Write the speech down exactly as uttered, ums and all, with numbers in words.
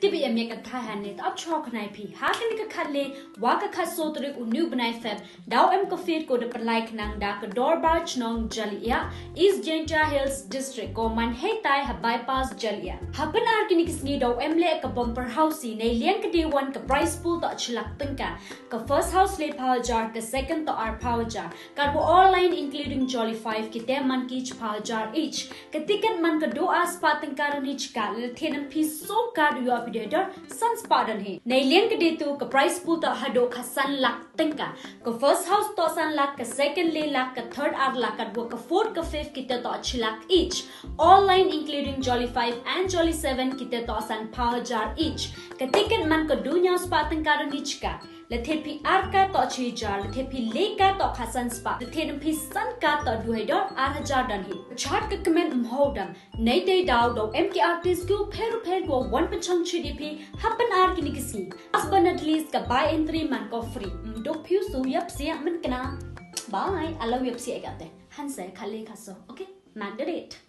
Tip ïa me ka thai hangne, ta ap chwa khnai phi. Ha kane ka khatlai, wa ka khatsaw tarik u neu bnai Feb, daw em ka fete ko da pynlai khnang da ka Dorbar Chnong Jaliah, East Jaintia Hills District, ko man hei tai ha bypass Jaliah. Ha pyn-ar kine ki sngi daw em leh ka bumper housie, nei liang ka day one ka prize pool ta chi lak tyngka. Ka first house leh phaw hajar, ka second ta ar phaw hajar. Katwa online including Jolly five kite man ki chi phaw hajar each. Ka ticket man ka dua spah tyngka don hi chi ka, leh thied nam phi so ka du ïoh phi dor san spah don hi. Nei liang ka day two ka prize pool ta haduh ka san lak tyngka. Ka first house ta san lak, ka second le lak, ka third ar lak, katwa ka fourth ka fifth kite ta chi lak each. Online including Jolly five and Jolly seven kite ta san phaw hajar each. Ka ticket man ka dua spah tyngka don hi chi ka. Leh thied phi ar ka ta chi hajar, leh thied phi le ka ta ka san spah, leh thied nam phi san ka ta du hajar ar hajar don hi. Chart ka kmen mhaw dam. Nei te daw daw em ki artist ki u pher u pher ko wan pynchong chi di phi ha pyn-ar kine ki sngi. Last but not least ka buy entry man ko free. Mduk phi u su ïap sia men kena. Bye. Alo ïap sia ka te. Hanse khatlai khatsaw. Okay. Mark the date.